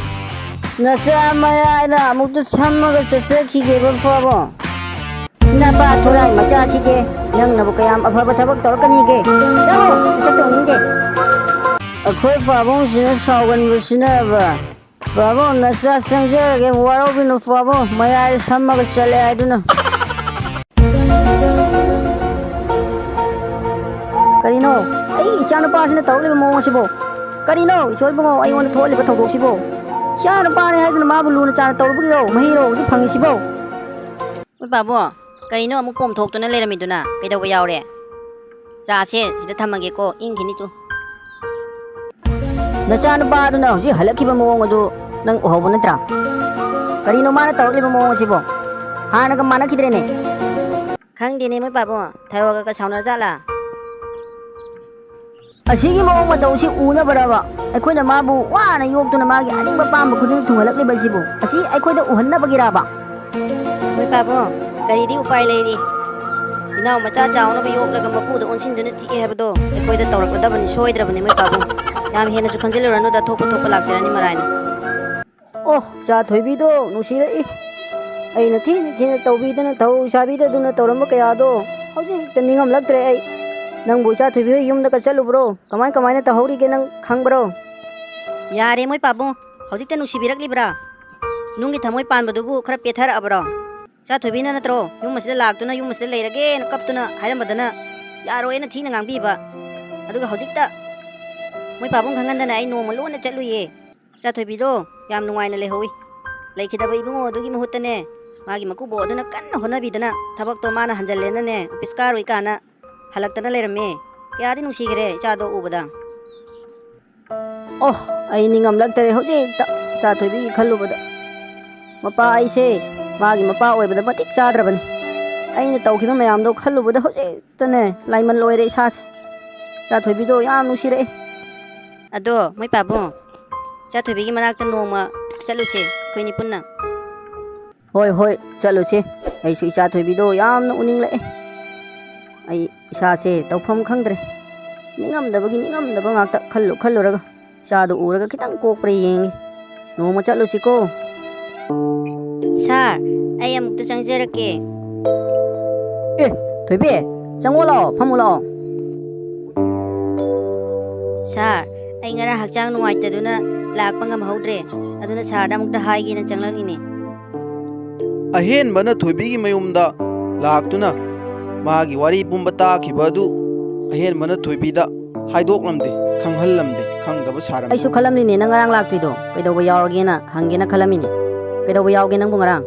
ꯅꯆꯥ ꯃꯌꯥꯏꯗ ꯑꯃꯨꯛꯇ ꯁꯝꯃꯒ ꯆꯠꯆꯈꯤꯒꯦꯕ ꯄꯥꯕꯨꯡ꯫ ꯅꯄꯥ ꯊꯣꯔꯥꯏ ꯃꯆꯥꯁꯤꯗꯤ, ꯅꯪꯅꯕꯨ ꯀꯌꯥꯝ ꯑꯐꯕ ꯊꯕꯛ ꯇꯧꯔꯛꯀꯅꯤꯒꯦ? ꯆꯠꯂꯣ, ꯃꯁꯛ ꯇꯧꯅꯤꯡꯗꯦ꯫ ꯑꯩꯈꯣꯏ ꯄꯥꯕꯨꯡꯁꯤꯅ ꯁꯥꯎꯒꯟꯕꯁꯤꯅꯕ꯫ ꯄꯥꯕꯨꯡ, ꯅꯆꯥ ꯆꯪꯖꯔꯒꯦ, ꯋꯥꯔꯧꯕꯤꯅꯨ ꯄꯥꯕꯨꯡ, ꯃꯌꯥꯏꯗ ꯁꯝꯃꯒ ꯆꯠꯂꯦ ꯍꯥꯏꯗꯨꯅ꯫ ꯀꯔꯤꯅꯣ? ꯑꯩ ꯏꯆꯥꯅꯨꯄꯥꯁꯤꯅ ꯇꯧꯔꯛꯂꯤꯕ ꯃꯑꯣꯡ ꯑꯁꯤꯕꯣ? ꯀꯔꯤꯅꯣ, ꯏꯁꯣꯔ ꯏꯕꯨꯡꯉꯣ, ꯑꯩꯉꯣꯟꯗ ꯊꯣꯛꯍꯜꯂꯤꯕ ꯊꯧꯗꯣꯛꯁꯤꯕꯣ? ꯏꯆꯥꯅꯨꯄꯥꯅꯤ ꯍꯥꯏꯗꯨꯅ ꯃꯥꯕꯨ ꯂꯨꯅ ꯆꯥꯟꯅ ꯇꯧꯔꯨꯕꯒꯤꯔꯣ ꯃꯍꯩꯔꯣ ꯍꯧꯖꯤꯛ ꯐꯪꯉꯤꯁꯤꯕꯣ? ꯍꯣꯏ ꯄꯥꯕꯨꯡ, ꯀꯔꯤꯅꯣ ꯑꯃꯨꯛ ꯄꯣꯝꯊꯣꯛꯇꯨꯅ ꯂꯩꯔꯝꯃꯤꯗꯨꯅ? ꯀꯩꯗꯧꯕ ꯌꯥꯎꯔꯦ? ꯆꯥꯁꯦ ꯁꯤꯗ ꯊꯝꯃꯒꯦꯀꯣ, ꯏꯪꯈꯤꯅꯤ ꯇꯨ꯫ ꯅꯆꯥꯅꯨꯄꯥꯗꯨꯅ ꯍꯧꯖꯤꯛ ꯍꯜꯂꯛꯈꯤꯕ ꯃꯑꯣꯡ ꯑꯗꯨ ꯅꯪ ꯎꯍꯧꯕ ꯅꯠꯇ꯭ꯔꯥ? ꯀꯔꯤꯅꯣ ꯃꯥꯅ ꯇꯧꯔꯛꯂꯤꯕ ꯃꯑꯣꯡ ꯑꯁꯤꯕꯣ? ꯍꯥꯟꯅꯒ ꯃꯥꯟꯅꯈꯤꯗ꯭ꯔꯦꯅꯦ꯫ ꯈꯪꯗꯦꯅꯦ ꯃꯣꯏ ꯄꯥꯕꯨꯡ, ꯊꯔꯣꯒ ꯁꯥꯎꯅꯖꯥꯠꯂꯥ? ꯑꯁꯤꯒꯤ ꯃꯑꯣꯡ ꯃꯇꯧꯁꯤ ꯎꯅꯕꯔꯕ ꯑꯩꯈꯣꯏꯅ ꯃꯥꯕꯨ ꯋꯥꯅ ꯌꯣꯛꯇꯨꯅ ꯃꯥꯒꯤ ꯑꯅꯤꯡꯕ ꯄꯥꯝꯕ ꯈꯨꯗꯤꯡ ꯊꯨꯡꯍꯜꯂꯛꯂꯤꯕꯁꯤꯕꯨ? ꯑꯁꯤ ꯑꯩꯈꯣꯏꯗ ꯎꯍꯟꯅꯕꯒꯤꯔꯕ? ꯃꯣꯏ ꯄꯥꯕꯨꯡ, ꯀꯔꯤꯗꯤ ꯎꯄꯥꯏ ꯂꯩꯔꯤ? ꯏꯅꯥꯎ ꯃꯆꯥ ꯆꯥꯎꯅꯕ ꯌꯣꯛꯂꯒ ꯃꯄꯨꯗ ꯑꯣꯟꯁꯤꯟꯗꯨꯅ ꯆꯤꯛꯑꯦ ꯍꯥꯏꯕꯗꯣ ꯑꯩꯈꯣꯏꯗ ꯇꯧꯔꯛꯀꯗꯕꯅꯤ ꯁꯣꯏꯗ꯭ꯔꯕꯅꯤ ꯃꯣꯏ ꯄꯥꯕꯨꯡ꯫ ꯌꯥꯝ ꯍꯦꯟꯅꯁꯨ ꯈꯟꯖꯤꯜꯂꯨꯔꯅꯨꯗ, ꯊꯣꯛꯄ ꯊꯣꯛꯄ ꯂꯥꯛꯆꯔꯅꯤ ꯃꯔꯥꯏꯅ꯫ ꯑꯣ, ꯏꯆꯥ ꯊꯣꯏꯕꯤꯗꯣ ꯅꯨꯡꯁꯤꯔꯛꯏ꯫ ꯑꯩꯅ ꯊꯤꯅ ꯊꯤꯅ ꯇꯧꯕꯤꯗꯅ ꯊꯧ ꯁꯥꯕꯤꯗꯗꯨꯅ ꯇꯧꯔꯝꯕ ꯀꯌꯥꯗꯣ ꯍꯧꯖꯤꯛꯇ ꯅꯤꯡꯉꯝꯂꯛꯇ꯭ꯔꯦ ꯑꯩ꯫ ꯅꯪꯕꯨ ꯏꯆꯥ ꯊꯣꯏꯕꯤ ꯍꯣꯏ ꯌꯨꯝꯗꯒ ꯆꯠꯂꯨꯕ꯭ꯔꯣ? ꯀꯃꯥꯏ ꯀꯃꯥꯏꯅ ꯇꯧꯍꯧꯔꯤꯒꯦ ꯅꯪ ꯈꯪꯕ꯭ꯔꯣ? ꯌꯥꯔꯦ ꯃꯣꯏ ꯄꯥꯕꯨꯡ, ꯍꯧꯖꯤꯛꯇ ꯅꯨꯡꯁꯤꯕꯤꯔꯛꯂꯤꯕ꯭ꯔꯥ? ꯅꯨꯡꯒꯤ ꯊꯃꯣꯏ ꯄꯥꯟꯕꯗꯨꯕꯨ ꯈꯔ ꯄꯦꯊꯔꯛꯑꯕ꯭ꯔꯣ? ꯏꯆꯥ ꯊꯣꯏꯕꯤꯅ ꯅꯠꯇ꯭ꯔꯣ ꯌꯨꯝ ꯑꯁꯤꯗ ꯂꯥꯛꯇꯨꯅ ꯌꯨꯝ ꯑꯁꯤꯗ ꯂꯩꯔꯒꯦꯅ ꯀꯞꯇꯨꯅ ꯍꯥꯏꯔꯝꯕꯗꯅ ꯌꯥꯔꯣꯏꯅ ꯊꯤꯅ ꯉꯥꯡꯕꯤꯕ? ꯑꯗꯨꯒ ꯍꯧꯖꯤꯛꯇ ꯃꯣꯏ ꯄꯥꯕꯨꯡ ꯈꯪꯍꯟꯗꯅ ꯑꯩ ꯅꯣꯡꯃ ꯂꯣꯟꯅ ꯆꯠꯂꯨꯏꯌꯦ꯫ ꯏꯆꯥ ꯊꯣꯏꯕꯤꯗꯣ ꯌꯥꯝ ꯅꯨꯡꯉꯥꯏꯅ ꯂꯩꯍꯧꯏ꯫ ꯂꯩꯈꯤꯗꯕ ꯏꯕꯨꯡꯉꯣ ꯑꯗꯨꯒꯤ ꯃꯍꯨꯠꯇꯅꯦ, ꯃꯥꯒꯤ ꯃꯀꯨꯕꯣꯛ ꯑꯗꯨꯅ ꯀꯟꯅ ꯍꯣꯠꯅꯕꯤꯗꯅ ꯊꯕꯛꯇꯣ ꯃꯥꯅ ꯍꯟꯖꯜꯂꯦꯅꯅꯦ, ꯑꯣꯐꯤꯁ ꯀꯥꯔꯨꯏ ꯀꯥꯅ ꯍꯜꯂꯛꯇꯅ ꯂꯩꯔꯝꯃꯦ꯫ ꯀꯌꯥꯗꯤ ꯅꯨꯡꯁꯤꯈ꯭ꯔꯦ ꯏꯆꯥꯗꯣ ꯎꯕꯗ꯫ ꯑꯣ, ꯑꯩ ꯅꯤꯡꯉꯝꯂꯛꯇꯔꯦ ꯍꯧꯖꯤꯛꯇ ꯏꯆꯥ ꯊꯣꯏꯕꯤꯒꯤ ꯈꯜꯂꯨꯕꯗ꯫ ꯃꯄꯥ ꯑꯩꯁꯦ ꯃꯥꯒꯤ ꯃꯄꯥ ꯑꯣꯏꯕꯗ ꯃꯇꯤꯛ ꯆꯥꯗ꯭ꯔꯕꯅꯤ꯫ ꯑꯩꯅ ꯇꯧꯈꯤꯕ ꯃꯌꯥꯝꯗꯣ ꯈꯜꯂꯨꯕꯗ ꯍꯧꯖꯤꯛꯇꯅꯦ ꯂꯥꯏꯃꯟ ꯂꯣꯏꯔꯦ ꯏꯁꯥꯁꯦ꯫ ꯏꯆꯥ ꯊꯣꯏꯕꯤꯗꯣ ꯌꯥꯝ ꯅꯨꯡꯁꯤꯔꯛꯑꯦ꯫ ꯑꯗꯣ ꯃꯣꯏ ꯄꯥꯕꯨꯡ, ꯏꯆꯥ ꯊꯣꯏꯕꯤꯒꯤ ꯃꯅꯥꯛꯇ ꯅꯣꯡꯃ ꯆꯠꯂꯨꯁꯦ ꯑꯩꯈꯣꯏꯅꯤ ꯄꯨꯟꯅ꯫ ꯍꯣꯏ, ꯍꯣꯏ, ꯆꯠꯂꯨꯁꯦ꯫ ꯑꯩꯁꯨ ꯏꯆꯥ ꯊꯣꯏꯕꯤꯗꯣ ꯌꯥꯝꯅ ꯎꯅꯤꯡꯂꯛꯑꯦ꯫ ꯑꯩ ꯏꯁꯥꯁꯦ ꯇꯧꯐꯝ ꯈꯪꯗ꯭ꯔꯦ꯫ ꯅꯤꯡꯉꯝꯗꯕꯒꯤ ꯅꯤꯡꯉꯝꯗꯕ ꯉꯥꯛꯇ ꯈꯜꯂꯨ ꯈꯜꯂꯨꯔꯒ ꯏꯆꯥꯗꯣ ꯎꯔꯒ ꯈꯤꯇꯪ ꯀꯣꯛꯄ꯭ꯔꯥ ꯌꯦꯡꯒꯦ꯫ ꯅꯣꯡꯃ ꯆꯠꯂꯨꯁꯤꯀꯣ꯫ ꯁꯥꯔ, ꯑꯩ ꯑꯃꯨꯛꯇ ꯆꯪꯖꯔꯛꯀꯦ꯫ ꯑꯦ, ꯊꯣꯏꯕꯤ, ꯆꯪꯉꯣ ꯂꯥꯛꯑꯣ, ꯐꯝꯃꯨ ꯂꯥꯛꯑꯣ꯫ ꯁꯥꯔ, ꯑꯩ ꯉꯔꯥꯡ ꯍꯛꯆꯥꯡ ꯅꯨꯡꯉꯥꯏꯇꯗꯨꯅ ꯂꯥꯛꯄ ꯉꯝꯍꯧꯗ꯭ꯔꯦ꯫ ꯑꯗꯨꯅ ꯁꯥꯔꯗ ꯑꯃꯨꯛꯇ ꯍꯥꯏꯒꯦꯅ ꯆꯪꯂꯛꯂꯤꯅꯦ꯫ ꯑꯍꯦꯟꯕꯅ ꯊꯣꯏꯕꯤꯒꯤ ꯃꯌꯨꯝꯗ ꯂꯥꯛꯇꯨꯅ ꯃꯥꯒꯤ ꯋꯥꯔꯤ ꯄꯨꯝꯕ ꯇꯥꯈꯤꯕ ꯑꯗꯨ ꯑꯍꯦꯟꯕꯅ ꯊꯣꯏꯕꯤꯗ ꯍꯥꯏꯗꯣꯛꯂꯝꯗꯦ, ꯈꯪꯍꯜꯂꯝꯗꯦ, ꯈꯪꯗꯕ ꯁꯥꯔꯝꯃꯤ꯫ ꯑꯩꯁꯨ ꯈꯜꯂꯝꯂꯤꯅꯦ, ꯅꯪ ꯉꯔꯥꯡ ꯂꯥꯛꯇ꯭ꯔꯤꯗꯣ ꯀꯩꯗꯧꯕ ꯌꯥꯎꯔꯒꯦꯅ ꯍꯪꯒꯦꯅ ꯈꯜꯂꯝꯃꯤꯅꯦ꯫ ꯀꯩꯗꯧꯕ ꯌꯥꯎꯒꯦ ꯅꯪꯕꯨ ꯉꯔꯥꯡ?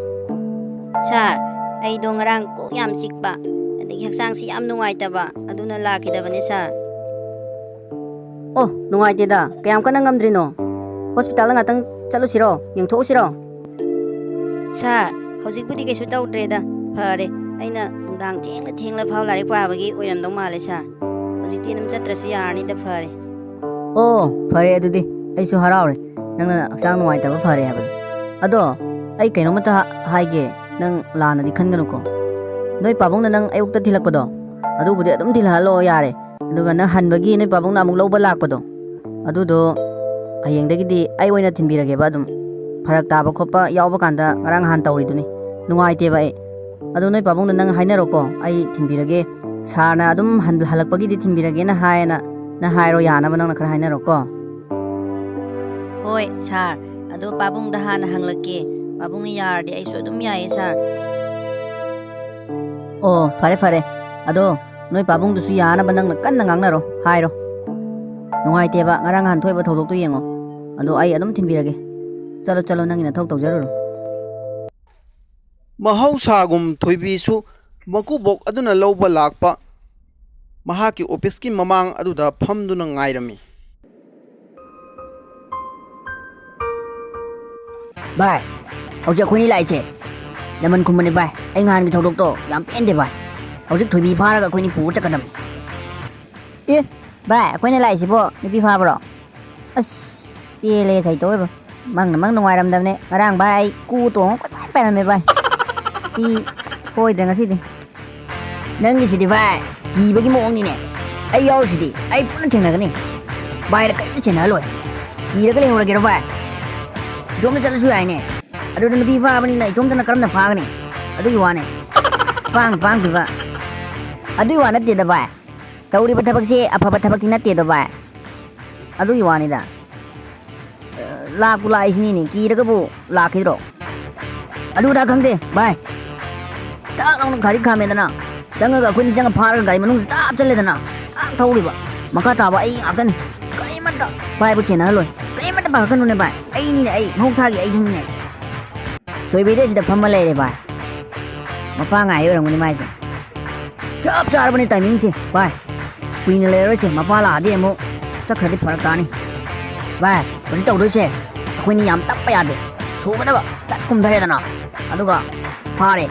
ꯁꯥꯔ, ꯑꯩꯗꯣ ꯉꯔꯥꯡ ꯀꯣꯛ ꯌꯥꯝ ꯆꯤꯛꯄ, ꯑꯗꯒꯤ ꯍꯛꯆꯥꯡꯁꯤ ꯌꯥꯝ ꯅꯨꯡꯉꯥꯏꯇꯕ, ꯑꯗꯨꯅ ꯂꯥꯛꯈꯤꯗꯕꯅꯦ ꯁꯥꯔ꯫ ꯑꯣ, ꯅꯨꯡꯉꯥꯏꯇꯦꯗ꯫ ꯀꯌꯥꯝ ꯀꯟꯅ ꯉꯝꯗ꯭ꯔꯤꯅꯣ? ꯍꯣꯁꯄꯤꯇꯥꯜꯗ ꯉꯥꯛꯇꯪ ꯆꯠꯂꯨꯁꯤꯔꯣ? ꯌꯦꯡꯊꯣꯛꯎꯁꯤꯔꯣ? ꯁꯥꯔ, ꯍꯧꯖꯤꯛꯄꯨꯗꯤ ꯀꯩꯁꯨ ꯇꯧꯗ꯭ꯔꯦꯗ, ꯐꯔꯦ꯫ ꯑꯩꯅ ꯅꯨꯡꯗꯥꯡ ꯊꯦꯡꯅ ꯊꯦꯡꯅ ꯐꯥꯎ ꯂꯥꯏꯔꯤꯛ ꯄꯥꯕꯒꯤ ꯑꯣꯏꯔꯝꯗꯧ ꯃꯥꯜꯂꯦ ꯁꯥꯔ꯫ ꯍꯧꯖꯤꯛꯇꯤ ꯑꯗꯨꯝ ꯆꯠꯇ꯭ꯔꯁꯨ ꯌꯥꯔꯅꯤꯗ, ꯐꯔꯦ꯫ ꯑꯣ, ꯐꯔꯦ ꯑꯗꯨꯗꯤ꯫ ꯑꯩꯁꯨ ꯍꯔꯥꯎꯔꯦ ꯅꯪꯅ ꯍꯛꯆꯥꯡ ꯅꯨꯡꯉꯥꯏꯇꯕ ꯐꯔꯦ ꯍꯥꯏꯕꯗꯣ꯫ ꯑꯗꯣ ꯑꯩ ꯀꯩꯅꯣꯝꯃꯇ ꯍꯥ-, ꯍꯥꯏꯒꯦ, ꯅꯪ ꯂꯥꯟꯅꯗꯤ ꯈꯟꯒꯅꯨꯀꯣ꯫ ꯅꯣꯏ ꯄꯥꯕꯨꯡꯅ ꯅꯪ ꯑꯌꯨꯛꯇ ꯊꯤꯜꯂꯛꯄꯗꯣ, ꯑꯗꯨꯕꯨꯗꯤ ꯑꯗꯨꯝ ꯊꯤꯜꯂꯛꯍꯜꯂꯣ ꯌꯥꯔꯦ꯫ ꯑꯗꯨꯒ ꯅꯪ ꯍꯟꯕꯒꯤ ꯅꯣꯏ ꯄꯥꯕꯨꯡꯅ ꯑꯃꯨꯛ ꯂꯧꯕ ꯂꯥꯛꯄꯗꯣ, ꯑꯗꯨꯗꯣ ꯍꯌꯦꯡꯗꯒꯤꯗꯤ ꯑꯩ ꯑꯣꯏꯅ ꯊꯤꯟꯕꯤꯔꯒꯦꯕ꯫ ꯑꯗꯨꯝ ꯐꯔꯛ ꯇꯥꯕ ꯈꯣꯠꯄ ꯌꯥꯎꯕ ꯀꯥꯟꯗ ꯉꯔꯥꯡ ꯅꯍꯥꯟ ꯇꯧꯔꯤꯗꯨꯅꯤ, ꯅꯨꯡꯉꯥꯏꯇꯦꯕ ꯑꯩ꯫ ꯑꯗꯣ ꯅꯣꯏ ꯄꯥꯕꯨꯡꯗ ꯅꯪ ꯍꯥꯏꯅꯔꯣꯀꯣ, ꯑꯩ ꯊꯤꯟꯕꯤꯔꯒꯦ꯫ ꯁꯥꯔꯅ ꯑꯗꯨꯝ ꯍꯟ-, ꯍꯜꯂꯛꯄꯒꯤꯗꯤ ꯊꯤꯟꯕꯤꯔꯒꯦꯅ ꯍꯥꯏꯌꯦꯅ ꯅꯪ ꯍꯥꯏꯔꯣ, ꯌꯥꯅꯕ ꯅꯪꯅ ꯈꯔ ꯍꯥꯏꯅꯔꯣꯀꯣ꯫ ꯍꯣꯏ ꯁꯥꯔ, ꯑꯗꯣ ꯄꯥꯕꯨꯡꯗ ꯍꯥꯟꯅ ꯍꯪꯂꯛꯀꯦ꯫ ꯄꯥꯕꯨꯡꯅ ꯌꯥꯔꯗꯤ ꯑꯩꯁꯨ ꯑꯗꯨꯝ ꯌꯥꯏꯌꯦ ꯁꯥꯔ꯫ ꯑꯣ, ꯐꯔꯦ ꯐꯔꯦ꯫ ꯑꯗꯣ ꯅꯣꯏ ꯄꯥꯕꯨꯡꯗꯨꯁꯨ ꯌꯥꯅꯕ ꯅꯪꯅ ꯀꯟꯅ ꯉꯥꯡꯅꯔꯣ, ꯍꯥꯏꯔꯣ꯫ ꯅꯨꯡꯉꯥꯏꯇꯦꯕ ꯉꯔꯥꯡ ꯅꯍꯥꯟ ꯊꯣꯛꯏꯕ ꯊꯧꯗꯣꯛꯇꯣ ꯌꯦꯡꯉꯣ꯫ ꯑꯗꯣ ꯑꯩ ꯑꯗꯨꯝ ꯊꯤꯟꯕꯤꯔꯒꯦ꯫ ꯆꯠꯂꯣ ꯆꯠꯂꯣ, ꯅꯪꯒꯤ ꯅꯊꯧ ꯇꯧꯖꯔꯨꯔꯣ꯫ ꯃꯍꯧꯁꯥꯒꯨꯝ ꯊꯣꯏꯕꯤꯁꯨ ꯃꯀꯨꯕꯣꯛ ꯑꯗꯨꯅ ꯂꯧꯕ ꯂꯥꯛꯄ ꯃꯍꯥꯛꯀꯤ ꯑꯣꯐꯤꯁꯀꯤ ꯃꯃꯥꯡ ꯑꯗꯨꯗ ꯐꯝꯗꯨꯅ ꯉꯥꯏꯔꯝꯃꯤ꯫ ꯚꯥꯏ, ꯍꯧꯖꯤꯛ ꯑꯩꯈꯣꯏꯅꯤ ꯂꯥꯛꯏꯁꯦ ꯂꯃꯟ ꯈꯨꯝꯕꯅꯤ ꯚꯥꯏ, ꯑꯩ ꯉꯍꯥꯟꯒꯤ ꯊꯧꯗꯣꯛꯇꯣ ꯌꯥꯝ ꯄꯦꯟꯗꯦ ꯚꯥꯏ꯫ ꯍꯧꯖꯤꯛ ꯊꯣꯏꯕꯤ ꯐꯥꯔꯒ ꯑꯩꯈꯣꯏꯅꯤ ꯄꯨꯔ ꯆꯠꯀꯗꯕꯅꯤ꯫ ꯑꯦ ꯚꯥꯏ, ꯑꯩꯈꯣꯏꯅ ꯂꯥꯛꯏꯁꯤꯕꯣ ꯅꯨꯄꯤ ꯐꯥꯕ꯭ꯔꯣ? ꯑꯁ, ꯄꯦꯜꯂꯦ ꯁꯩꯇꯣꯛꯑꯣꯏꯕ꯫ ꯃꯪꯅ ꯃꯪ ꯅꯨꯡꯉꯥꯏꯔꯝꯗꯕꯅꯦ꯫ ꯉꯔꯥꯡ ꯚꯥꯏ ꯑꯩ ꯀꯨ ꯇꯣꯡꯉ ꯀꯣꯏꯄꯥꯏ ꯄꯥꯏꯔꯝꯃꯦ ꯚꯥꯏ꯫ ꯁꯤ ꯁꯣꯏꯗ꯭ꯔꯦ ꯉꯁꯤꯗꯤ꯫ ꯅꯪꯒꯤꯁꯤꯗꯤ ꯚꯥꯏ, ꯀꯤꯕꯒꯤ ꯃꯑꯣꯡꯅꯤꯅꯦ꯫ ꯑꯩ ꯌꯥꯎꯔꯤꯁꯤꯗꯤ, ꯑꯩ ꯄꯨꯟꯅ ꯊꯦꯡꯅꯒꯅꯤ꯫ ꯚꯥꯏꯗ ꯀꯔꯤꯝꯇ ꯆꯦꯟꯅꯍꯜꯂꯣꯏ꯫ ꯀꯤꯔꯒ ꯂꯩꯍꯧꯔꯒꯦꯔꯣ ꯚꯥꯏ? ꯏꯇꯣꯝꯇ ꯆꯠꯂꯁꯨ ꯌꯥꯏꯅꯦ꯫ ꯑꯗꯨꯗ ꯅꯨꯄꯤ ꯐꯥꯕꯅꯤꯅ ꯏꯇꯣꯝꯇꯅ ꯀꯔꯝꯅ ꯐꯥꯒꯅꯤ? ꯑꯗꯨꯒꯤ ꯋꯥꯅꯦ꯫ ꯄꯥꯡ ꯄꯥꯡꯗꯨꯒ꯫ ꯑꯗꯨꯒꯤ ꯋꯥ ꯅꯠꯇꯦꯗ ꯚꯥꯏ꯫ ꯇꯧꯔꯤꯕ ꯊꯕꯛꯁꯦ ꯑꯐꯕ ꯊꯕꯛꯇꯤ ꯅꯠꯇꯦꯗꯣ ꯚꯥꯏ꯫ ꯑꯗꯨꯒꯤ ꯋꯥꯅꯤꯗ꯫ ꯑ, ꯂꯥꯛꯄꯨ ꯂꯥꯛꯏꯁꯤꯅꯤꯅꯦ, ꯀꯤꯔꯒꯕꯨ ꯂꯥꯛꯈꯤꯗ꯭ꯔꯣ? ꯑꯗꯨꯗ ꯈꯪꯗꯦ ꯚꯥꯏ꯫ ꯇꯥꯛ ꯂꯥꯎꯅ ꯒꯥꯔꯤ ꯈꯥꯝꯃꯦꯗꯅ, ꯆꯪꯉꯒ ꯑꯩꯈꯣꯏꯅꯤ ꯆꯪꯉ ꯐꯥꯔꯒ ꯒꯥꯔꯤ ꯃꯅꯨꯡꯗ ꯇꯥꯞ ꯆꯠꯂꯦꯗꯅ, ꯇꯥꯞ ꯊꯧꯔꯤꯕ꯫ ꯃꯈꯥ ꯇꯥꯕ ꯑꯩ ꯉꯥꯛꯇꯅꯤ꯫ ꯀꯔꯤꯃꯠꯇ ꯚꯥꯏꯕꯨ ꯆꯦꯟꯅꯍꯜꯂꯣꯏ꯫ ꯀꯔꯤꯃꯠꯇ ꯄꯥꯈꯠꯀꯅꯨꯅꯦ ꯚꯥꯏ꯫ ꯑꯩꯅꯤꯅꯦ ꯑꯩ, ꯃꯍꯧꯁꯥꯒꯤ ꯑꯩꯗꯨꯅꯤꯅꯦ꯫ ꯊꯣꯏꯕꯤꯗꯤ ꯑꯁꯤꯗ ꯐꯝꯃ ꯂꯩꯔꯦ ꯚꯥꯏ꯫ ꯃꯄꯥ ꯉꯥꯏ ꯑꯣꯏꯔꯝꯒꯅꯤ ꯃꯥꯏꯁꯦ꯫ ꯆꯞ ꯆꯥꯔꯕꯅꯤ timingꯁꯦ ꯚꯥꯏ꯫ ꯀꯨꯏꯅ ꯂꯩꯔꯔꯣꯏꯁꯦ, ꯃꯄꯥ ꯂꯥꯛꯑꯗꯤ ꯑꯃꯨꯛ ꯆꯠꯈ꯭ꯔꯗꯤ ꯐꯔꯛ ꯇꯥꯅꯤ꯫ ꯚꯥꯏ, ꯍꯧꯖꯤꯛ ꯇꯧꯗꯣꯏꯁꯦ ꯑꯩꯈꯣꯏꯅꯤ ꯌꯥꯝ ꯇꯞꯄ ꯌꯥꯗꯦ꯫ ꯊꯨꯒꯗꯕ꯫ ꯁꯠ ꯀꯨꯝꯊꯔꯦꯗꯅ꯫ ꯑꯗꯨꯒ ꯐꯥꯔꯦ꯫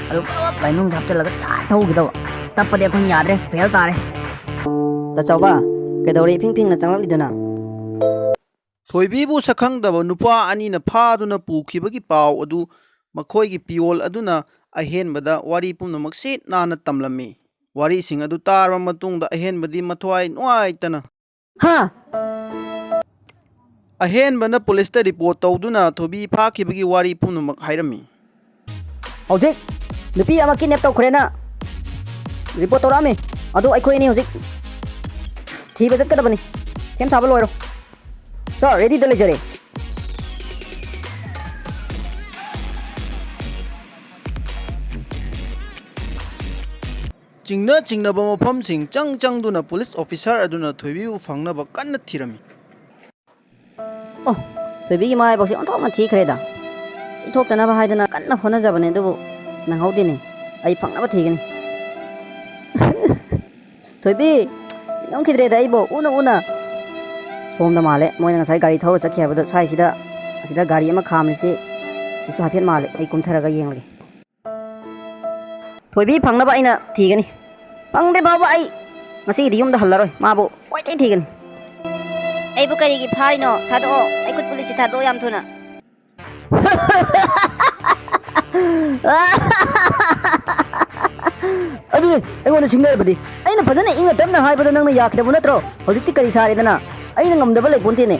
ꯑꯗꯨ ꯄꯨꯂꯞ ꯒꯥꯔꯤ ꯃꯅꯨꯡꯗ ꯍꯥꯞꯆꯤꯜꯂꯒ ꯁꯠ ꯊꯧꯈꯤꯗꯧꯕ꯫ ꯇꯞꯄꯗꯤ ꯑꯩꯈꯣꯏꯅ ꯌꯥꯗ꯭ꯔꯦ, fail ꯇꯥꯔꯦ꯫ ꯇꯥꯆꯧꯕ, ꯀꯩꯗꯧꯔꯦ ꯏꯐꯤꯡ ꯐꯤꯡꯅ ꯆꯪꯂꯛꯂꯤꯗꯨꯅ? ꯊꯣꯏꯕꯤꯕꯨ ꯁꯛꯈꯪꯗꯕ ꯅꯨꯄꯥ ꯑꯅꯤꯅ ꯐꯥꯗꯨꯅ ꯄꯨꯈꯤꯕꯒꯤ ꯄꯥꯎ ꯑꯗꯨ ꯃꯈꯣꯏꯒꯤ ꯄꯤꯌꯣꯜ ꯑꯗꯨꯅ ꯑꯍꯦꯟꯕꯗ ꯋꯥꯔꯤ ꯄꯨꯝꯅꯃꯛ ꯁꯤꯠ ꯅꯥꯟꯅ ꯇꯝꯂꯝꯃꯤ꯫ ꯋꯥꯔꯤꯁꯤꯡ ꯑꯗꯨ ꯇꯥꯔꯕ ꯃꯇꯨꯡꯗ ꯑꯍꯦꯟꯕꯗꯤ ꯃꯊ꯭ꯋꯥꯏ ꯅꯨꯡꯉꯥꯏꯇꯅ ꯍꯥ? ꯑꯍꯦꯟꯕꯅ ꯄꯨꯂꯤꯁꯇ ꯔꯤꯄꯣꯔꯠ ꯇꯧꯗꯨꯅ ꯊꯣꯏꯕꯤ ꯐꯥꯈꯤꯕꯒꯤ ꯋꯥꯔꯤ ꯄꯨꯝꯅꯃꯛ ꯍꯥꯏꯔꯝꯃꯤ꯫ ꯍꯧꯖꯤꯛ ꯅꯨꯄꯤ ꯑꯃ kidnap ꯇꯧꯈ꯭ꯔꯦꯅ ꯔꯤꯄꯣꯔꯠ ꯇꯧꯔꯛꯑꯝꯃꯤ꯫ ꯑꯗꯨ ꯑꯩꯈꯣꯏ ꯑꯅꯤ ꯍꯧꯖꯤꯛ ꯊꯤꯕ ꯆꯠꯀꯗꯕꯅꯤ꯫ ꯁꯦꯝ ꯁꯥꯕ ꯂꯣꯏꯔꯣ꯫ Sir, readyꯗ ꯂꯩꯖꯔꯦ꯫ ꯆꯤꯡꯅ ꯆꯤꯡꯅꯕ ꯃꯐꯝꯁꯤꯡ ꯆꯪ ꯆꯪꯗꯨꯅ ꯄꯨꯂꯤꯁ ꯑꯣꯐꯤꯁꯥꯔ ꯑꯗꯨꯅ ꯊꯣꯏꯕꯤꯕꯨ ꯐꯪꯅꯕ ꯀꯟꯅ ꯊꯤꯔꯝꯃꯤ꯫ ꯑꯣ, ꯊꯣꯏꯕꯤꯒꯤ ꯃꯔꯥꯏꯕꯛꯁꯦ ꯑꯣꯟꯊꯣꯛꯅ ꯊꯤꯈ꯭ꯔꯦꯗ꯫ ꯁꯤ ꯊꯣꯛꯇꯅꯕ ꯍꯥꯏꯗꯅ ꯀꯟꯅ ꯍꯣꯠꯅꯖꯕꯅꯦ, ꯑꯗꯨꯕꯨ ꯅꯪꯍꯧꯗꯦꯅꯦ꯫ ꯑꯩ ꯐꯪꯅꯕ ꯊꯤꯒꯅꯤ꯫ ꯊꯣꯏꯕꯤ, ꯅꯤꯡꯉꯝꯈꯤꯗ꯭ꯔꯦꯗ ꯑꯩꯕꯨ ꯎꯅ ꯎꯅ꯫ ꯁꯣꯝꯗ ꯃꯥꯜꯂꯦ, ꯃꯣꯏꯅ ꯉꯁꯥꯏ ꯒꯥꯔꯤ ꯊꯧꯔ ꯆꯠꯈꯤ ꯍꯥꯏꯕꯗꯣ, ꯁ꯭ꯋꯥꯏꯁꯤꯗ, ꯑꯁꯤꯗ ꯒꯥꯔꯤ ꯑꯃ ꯈꯥꯝꯃꯤꯁꯤ, ꯁꯤꯁꯨ ꯍꯥꯏꯐꯦꯠ ꯃꯥꯜꯂꯦ꯫ ꯑꯩ ꯀꯨꯝꯊꯔꯒ ꯌꯦꯡꯂꯒꯦ꯫ ꯊꯣꯏꯕꯤ ꯐꯪꯅꯕ ꯑꯩꯅ ꯊꯤꯒꯅꯤ꯫ ꯐꯪꯗ꯭ꯔꯤ ꯐꯥꯎꯕ ꯑꯩ ꯉꯁꯤꯒꯤꯗꯤ ꯌꯨꯝꯗ ꯍꯜꯂꯔꯣꯏ꯫ ꯃꯥꯕꯨ ꯀꯣꯏꯊꯤ ꯊꯤꯒꯅꯤ꯫ ꯑꯩꯕꯨ ꯀꯔꯤꯒꯤ ꯐꯥꯔꯤꯅꯣ? ꯊꯥꯗꯣꯛꯑꯣ꯫ ꯑꯩ ꯈꯨꯠ ꯄꯨꯂꯤꯁꯁꯤ ꯊꯥꯗꯣꯛꯑꯣ ꯌꯥꯝ ꯊꯨꯅ꯫ ꯑꯗꯨꯅꯦ ꯑꯩꯉꯣꯟꯗ ꯁꯤꯡꯅꯔꯕꯗꯤ꯫ ꯑꯩꯅ ꯐꯖꯅ ꯏꯪꯅ ꯇꯞꯅ ꯍꯥꯏꯕꯗ ꯅꯪꯅ ꯌꯥꯈꯤꯗꯕ ꯅꯠꯇ꯭ꯔꯣ? ꯍꯧꯖꯤꯛꯇꯤ ꯀꯔꯤ ꯁꯥꯔꯦꯗꯅ? ꯑꯩꯅ ꯉꯝꯗꯕ ꯂꯩꯄꯣꯟꯇꯦꯅꯦ꯫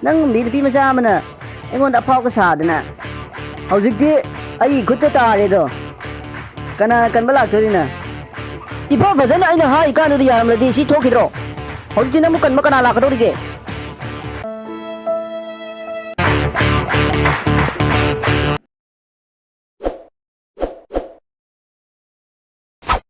ꯅꯪꯒꯨꯝꯕꯤ ꯅꯨꯄꯤ ꯃꯆꯥ ꯑꯃꯅ ꯑꯩꯉꯣꯟꯗ ꯑꯐꯥꯎꯒ ꯁꯥꯗꯅ꯫ ꯍꯧꯖꯤꯛꯇꯤ ꯑꯩꯒꯤ ꯈꯨꯠꯇ ꯇꯥꯔꯦꯗꯣ꯫ ꯀꯅꯥ ꯀꯟꯕ ꯂꯥꯛꯇꯣꯔꯤꯅ? ꯏꯐ ꯐꯖꯅ ꯑꯩꯅ ꯍꯥꯏ ꯀꯥꯟꯗꯨꯗ ꯌꯥꯔꯝꯂꯗꯤ ꯁꯤ ꯊꯣꯛꯈꯤꯗ꯭ꯔꯣ? ꯍꯧꯖꯤꯛꯇꯤ ꯅꯪꯕꯨ ꯀꯟꯕ ꯀꯅꯥ ꯂꯥꯛꯀꯗꯧꯔꯤꯒꯦ?